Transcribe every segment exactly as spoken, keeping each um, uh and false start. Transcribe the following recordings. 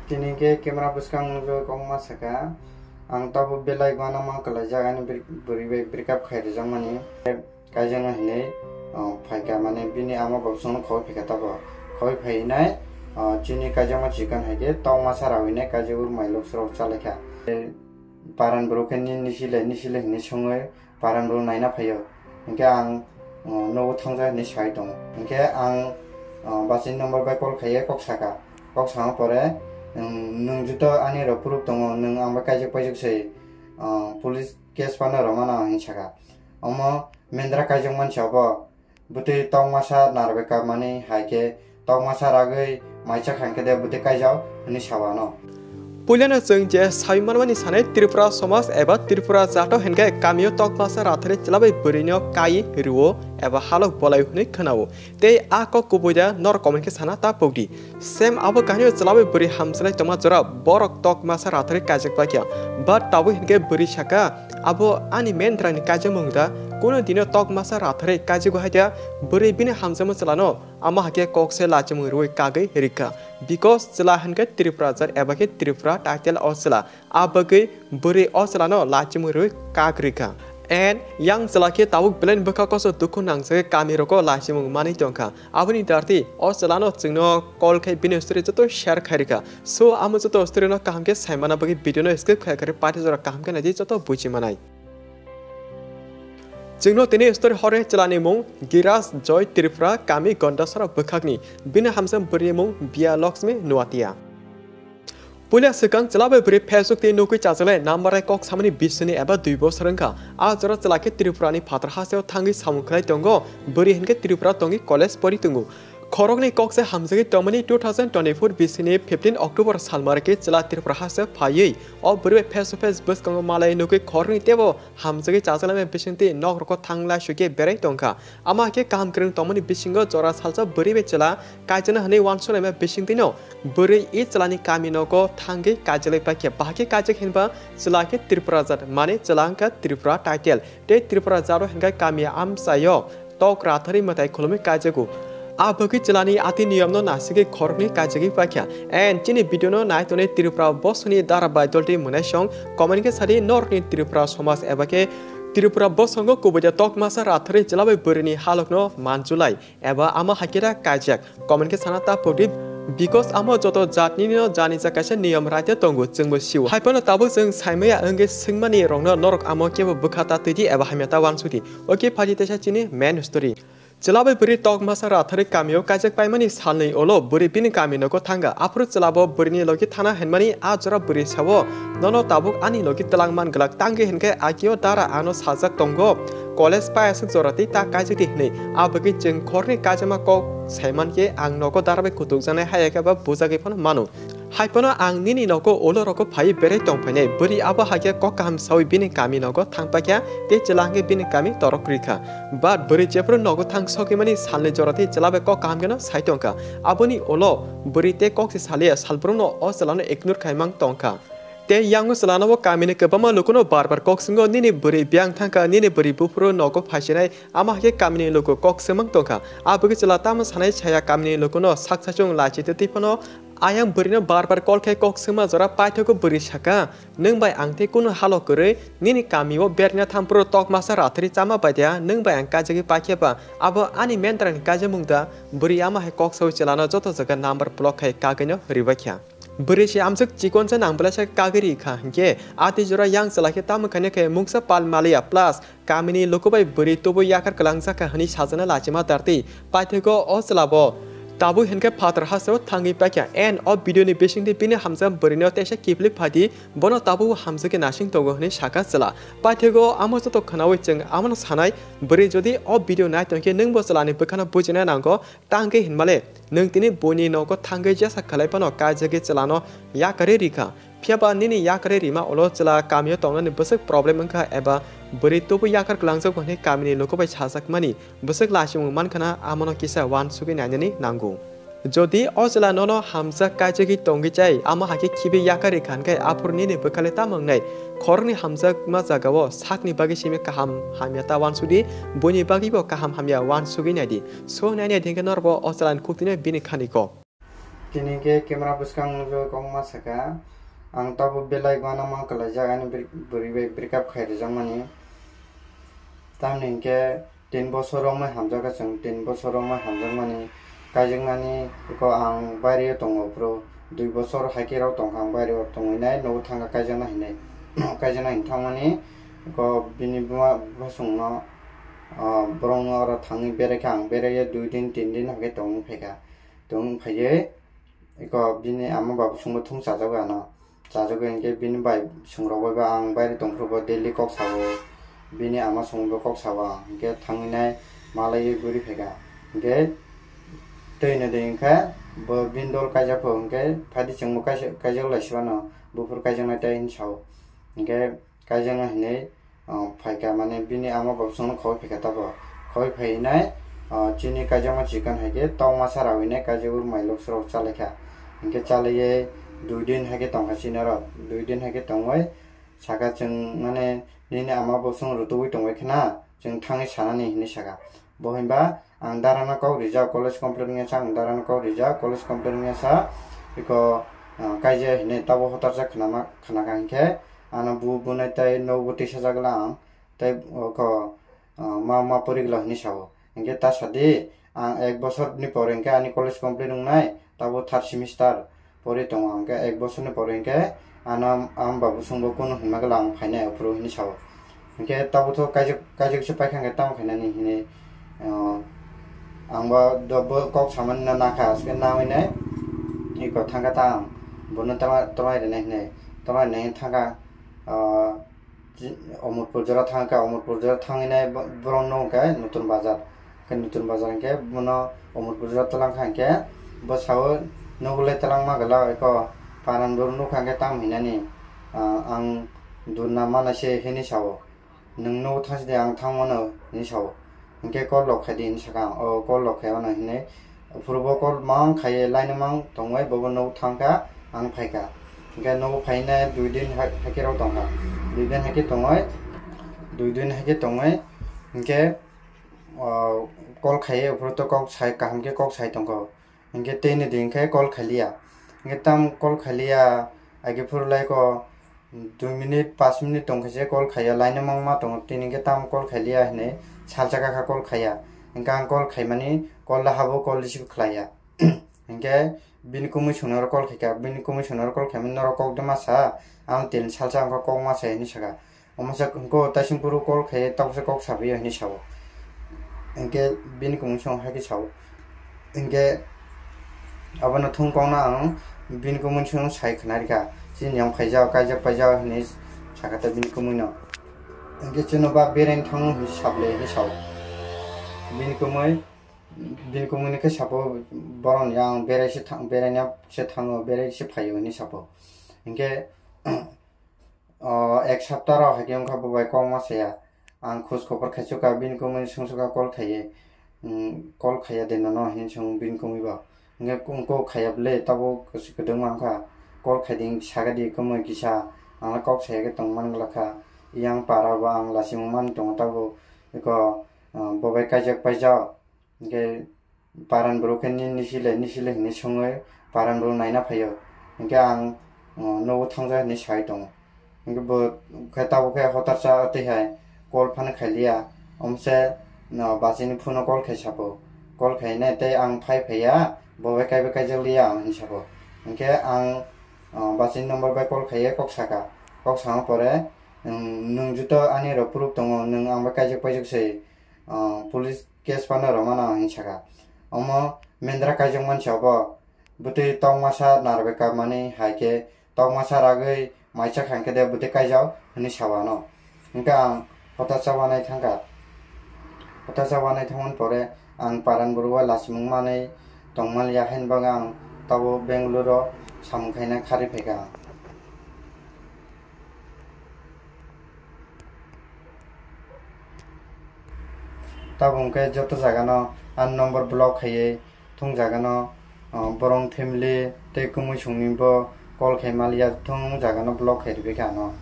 Tini khe camera bwskang nukjagwi kokma sakha, ang tabuk belai uanama kwlaijak ani bwrwi bai breakup khai rwjakmani. Kaijakno hinwi, oh, phaikha, mane bini ama bo chwngno khobwi phaikha tabuk. Khobwi phaiwi nai, oh, chini kaijakma chikon hai khe tokma sa rawi nai kaijagwi mai lok swrok chalaikha. Paran bwrwi khe ni nisi le nisi le hinwi swngwi paran bwrwi naina phaio. Hinkhe ang, uh, nogo thangjak hinwi sai tongo. Hinkhe ang, uh, bachini number bai call khaiwi kok sakha. Kok sama pore, um, nwng joto ani rok proof tongo, nwng ang bai kaijak paijak se, uh, police case phano rwmano hinwi sakha. Omo mendra kaijak mansi obo. Bwtwi tokmasa narwbai kapmani hai khe tokmasa ragwi maicha khankhe de bwtwi kaijao hwnwi sao ano. Puilano chwng je sai manmani sanai Tripura somaj eba Tripura jato hinkhe kamio tokmasa ratharwi chwlabai bwrwino kai rwo eba halok bolai hwnwi khwnao. Tei a kok kubui da norok comment khe sana ta pokdi. Same abo kahinio chwlabai bwrwi hamchalai tongma jora borok tokmasa ratharwi kaijak paikha. But tabuk hinkhe bwrwi saka, abo ani mendra ni kaijakmung da, kunu dino tokmasa ratharwi kaijago hai da, bwrwi bini hamjakma chwlano ama hakhe kok se lachimung rwui kagwi rikha. Because chwla hinkhe Tripura jat eba khe Tripura title o chwla. A bagwi bwrwi o chwlano lachimung rwui kak rikha. And yang chwla khe tabuk belai ni bwkha koso dukhu nangjagwi kami rogo lachimung manwi tongkha. Aboni darti o chwlano chwngno call khai bini story joto share khai rikha. So, amo joto story no kaham khe saimana bagwi video no skip khai khe paithago jora kaham khe naidi joto buji manai. Chwngno tini story horni chwlani mung Giras Joy Tripura, kami Gondasara bwkhakni, bini hamjak bwrwini mung Biya Lakshmi Nuatia. Puila swkang chwla bai bwrwi Facebook tei nugwi chajaknai number hai kok samani bisini eba dui bosor wngkha. A jora chwla khe Tripurani phatar hasteo thangwi samung khlai tongo, bwrwi hinkhe Tripura tongwi college pori tongo. Khoroknwi kok se hamjagwi tongmani two thousand twenty-four bisini fifteen October salmar khe chwla Tripura haste phaiwi o bwrwi bai face to face bwskango malai nugwi khoroknwi teibo hamjagwi chajaknai bisingtwi nok rokho thanglai sukhe berai tongkha. Ama khe kaham kwrwng tongmani bisingo jora salsa bwrwi bai chwla kaijakna hwnwi uansuknaima bisingtwino bwrwi i chwlani kami nogo thangwi kaijaklai paikha. Bahai khe kaijak hinba chwla khe Tripura jat, mane chwla wngkha Tripura title. Tei Tripura jaro hinkhe kami amchaio tok ratharwi mwtai khulumwi kaijago. A bagwi chwlani ati niyomno nasigwi khoroknwi kaijagwi paikha. And chini video no nai tonwi Tripura bosoni dara bai dolti mwnaisong comment khe sadi norokni Tripura somaj eba khe Tripura bosongo kubui de tokmasa ratharwi chwla bai bwrwini halokno manjulai eba ama hakhe da kaijak. Comment khe sana ta pokdi, because amo joto jatni no jani ja kaisa niyom raida tongo, chwngbo sio. Haiphano tabuk chwng saimaya wngwi swngmani rokno norok amo kebo bwkha ta twidi eba hamya ta uansukdi. Okay, phaidi teisa chini main story. Chwla bai bwrwi tokmasa ratharwi kamio kaijak paimani salni ulo bwrwi bini kami nogo thangkha. Aphuru chwla bo bwrwini logi thana hinmani a jora bwrwi sao, "Nono tabuk ani logi twlang man glak, tangwi hinkhe agio dara ano sajak tongo, college pai aswk jora tei ta kaijakdi," hinwi. A bagwi chwng khorni kaijakma kok saimankhe ang nogo dara bai kutukjaknai, haiya khe ba bujagwi phano mano. Haiphano ang nini nogo ulo rogo phaiwi berai tongphainai. Bwrwi abo hakhe kok kaham saui bini kami nogo thangpaikha tei chwla hwnkhe bini kami torok kwrwikha. But bwrwi jephuru nogo thang sokimani salni jora tei chwla bai kok kaham kheno sai tongkha. Aboni ulo bwrwi tei kok se salia, salbrumno o chwlano ignore khaimang tongkha. Tei yango chwlano bo kamini kwbangma lukuno bar bar kok swngo, "Nini bwrwi biyang thangkha, nini bwrwi buphuru nogo phaisinai." Ama hakhe kamini luku kok swmang tongkha. A bagwi chwla tamo sanai saya kamini lukuno sak sachung lachitwi twi phano ayang bwrwino bar bar call khe kok swngma jora paithago bwrwi saka, "Nwng bai ang tei kunu halo kwrwi, nini kamio berna thampro tokmasa ratharwi chama bai dia, nwng bai ang kaijagwi paikhe ba, abo ani mendrani kaijakmung da?" Bwrwi ama hai kok saui chwlano joto jaga number block khai kagwino rwbaikha. Bwrwi se amswk chikonsa nang belai sa kagwi ri kha hinkhe, a twi jora yang chwla khe tamo khaina khe mungsa pal maliya plus kamini luku bai bwrwi tubu yakar kwlangjak kha hwnwi sajana lachima dartwi paithego o chwla bo tabuk hinkhe phatar hasteo thangwi paikha. And o video ni bisingtwi bini hamjak bwrwino teisa kiphilwi phaidi, bono tabuk hamjakhe nasing tongo hwnwi sakha chwla. Paithego amo joto khwnaui chwng amano sanai, bwrwi jodi o video nai tongkhe nwngbo chwlani bwkhano bujina nango. Tangwi hinmale, nwng tini buini nogo thangwi jesa khlai phano kaijagwi chwlano yakarwi rikha. Phiyaba nini yakarwi rima ulo chwla kamio tongnani bwswk problem wngkha eba bwrwi tubu yakar kwlangjago hwnwi kamini luku bai sajakmani bwswk lachimung mankhana, amono kisa uansugwi nainani nango. Jodi o chwla nono hamjak kaijagwi tongwi chai, amo hakhe khibi yakarwi khankhe aphuru nini bwkhale tamo wngnai? Khoroknwi hamjakma jagao sakni bagwi simi kaham hamya ta uansukdi, buini bagwibo kaham hamya uansugwi naidi. So nainai dingkhe norbo o chwlani khuktwino bini khani kok. Tini khe camera bwskang nukjagwi kok ma saka, ang tabuk belai uanama kwlaijak ani bwrwi bai breakup khai rwjakmani. Tamni hinkhe tin bosor romwi hamjakha chwng, tin bosor romwi hamjakmani kaijaknani eko ang baireo tongo, phuru dui bosor haikhe rok tongkha ang baireo tongwinai nogo thangkha kaijakna hinwi. Kaijakna hinwi thangmani eko bini buma bwswngno, ah, borokno oro thangwi beraikha ang, beraiya dui din tin din haikhe tongwi phaikha. Tongwi phaiwi eko bini ama babu songbo thung chajago ano. Chajago hinkhe bini bai songrok bai ba ang baire tongphuru bo daily kok sao. Bini ama songbo kok sao ang. Hinkhe thangwi nai malaiwi guri phaikha. Hinkhe twi nw de hinkhe bo bini dol kaijak pho hinkhe phaidi chwngbo kaisa, kaijak lai sibano buphuru kaijaknai tei hinwi sao. Hinkhe kaijakna hinwi, ah, phaikha, mane bini ama babu songno khawui phaikha tabuk. Khawui phainai, ah, chini kaijakma chikan hai khe tokma sara hinwi kaijagwi mai lok sorok chalaikha. Hinkhe chalaiwi dui din hai khe tongkha chini oro. Dui din hai khe tongwi saka chwng, mane, "Nini ama bo chwng rutugwi tongwi khna, chwng thangwi sanani," hinwi saka. Bo hinba ang darano kok rijak, college complete wngya sa ang darano kok rijak, college complete wngya sa eko, ah, kaijak hinwi tabuk hotarsa khnama, khnakha hinkhe ano bu bunai tei nokbo tisajak lang tei oko, ah, ma, ma poriglak hinwi sao. Hinkhe ta sadi, ang ek bosor ni pore hinkhe ani college complete wngnai, tabuk third semester pori tongo, hinkhe ek bosor ni pore hinkhe ano ang babu songbo kunu hinma gala ang phainai aphuru hinwi sao. Hinkhe tabuk tho kaijak, kaijak se paikha hinkhe tamo khainani hinwi, ah, ang bo do bo kok samani no nakha, aswk nangwi nai eko thangkha ta ang bono tama, tamai rwnai hinwi, tamai rwnai thangkha, ah, Omorpur jora thangkha, Omorpur jora thangwi nai bo-, borok no hwnkhe Nutun Bazar. Khe Nutun Bazar hinkhe bono Omorpur jora twlang kha hinkhe bo sao nogo le twlang ma gala eko paran boro nukha hinkhe tamo hinani, ah, ang durna mana se hinwi sao. Nwng nogo thangsi de ang thang mano hinwi sao. Hinkhe call rok khai di hinwi sakha ang. O call rok khai mano hinwi. Aphuru bo call mang khaiwi line o mang tongwi bobo nogo thangkha, ang phaikha. Hinkhe nogo phainai dui din hai, haikhe rok tongkha. Dui din haikhe tongwi, dui din haikhe tongwi, hinkhe, o, call khaiwi aphuru to kok sai, kaham khe kok sai tongkha. Hinkhe tei ni din khe call khailiya. Hinkhe tam call khailiya, aige phuru lai ko, Dui minute, pash minute tong khe se call khaiya, line o mangma tongo, tini khe tamo call khailiya hinwi salsa kha kha call khaiya. Hinkhe ang call khaimani call lahabo call receive khlaiya. Hinkhe bini kumui songno oro call khaikha, bini kumui songno oro call khaimani norok kok de masa, ang tini salsa wngkha kok masa hinwi sakha. Omo se hwnkhe taising phuru call khaiya, tabuksa kok sabaio hinwi sao. Hinkhe bini kumui song haikhe sao. Hinkhe abono thung kokno ang bini kumui song sai khna rikha. Chini yang phaijak, kaijak paijak hinwi sakha ta bini kumui no. Hinkhe chwngno ba beraini thango hinwi sable hinwi sao. Bini kumui, bini kumui ni khe sabo boroni ang berai se thang, beraina se thango, berai se phaio hinwi sabo. Hinkhe O, ek sapta rok haikhe wngkha bo bai kok ma saya. Ang khoj khobor khaichukha, bini kumui swngchukha call khaiwi. Umm, call khaiya de nono hinwi swng bini kumui bo. Hinkhe kung kok khaiya bwle tabuk kwchwk kwdwkma wngkha. Call khaidi sakha di kumui kisa. Ang le kok saya khe tongmani glak kha. Yang para bo ang lachimung mani tongo tabuk. Eko, o, bo bai kaijak paijak. Hinkhe paran bwrwi khe ni-, nisi le, nisi le hinwi swngwi paran bwrwi naina phaio. Hinkhe ang, o, nogo thangja hinwi sai tongo. Hinkhe bo khe tabuk khe hotarsa twi hai call phano khailiya. Omo se, no, bachini phone o call khai sabo. Call khainai tei ang phai phaiya, bo bai kaibai kaijak liya hinwi sabo. Hinkhe ang, o, bachini number bai call khaiya kok saka. Kok sama pore, nwng, nwng joto ani rok proof tongo, nwng ang bai kaijak paijak se, o, police case phano rwmano hinwi sakha. Omo mendra kaijakmani se obo. Bwtwi tokmasa narwkha manwi hai khe tokmasa ragwi maisa kha hinkhe de bwtwi kaijak hinwi sa o ano. Hinkhe ang hotarsa uanai thangkha. Hotarsa uanai thangmani pore ang paran bwrwi o lachimung manwi tongmaliya haini bagwi ang tabuk Bangalore o samung khaina kharwi phaikha. Tabuk hwnkhe joto jagano ani number block khaiwi thung jagano, o, borong family tei kumui songni bo call khai maliya thung jagano block khai rwbaikha ano.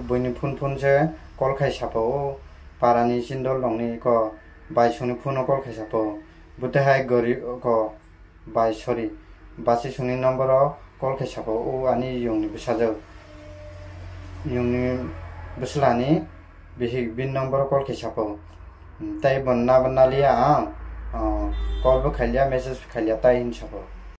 Buini phone phone se call khai sapa o parani chindol rokni ko bai songni phone o call khai sapa o bwtwi hai gori ko. Bai, sorry, Basi songni number o call khe sabo, o ani yongni bwsajwk, yongni bwslani bihik bini number o call khe sabo. Tei bo nabo naliya ang, ah, call bo khailiya, message khailiya tai hin sabo.